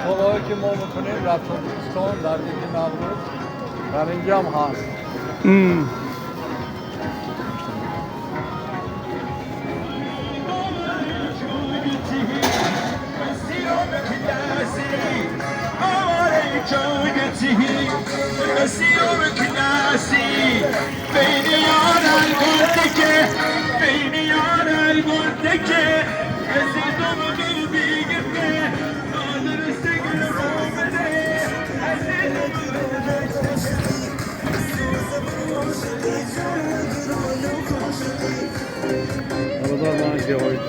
Корҳое ки мо мекунем дар Тоҷикистон дар иди Наврӯз, дар инҷа ҳам ҳаст. Бародар, ман ҷавоид.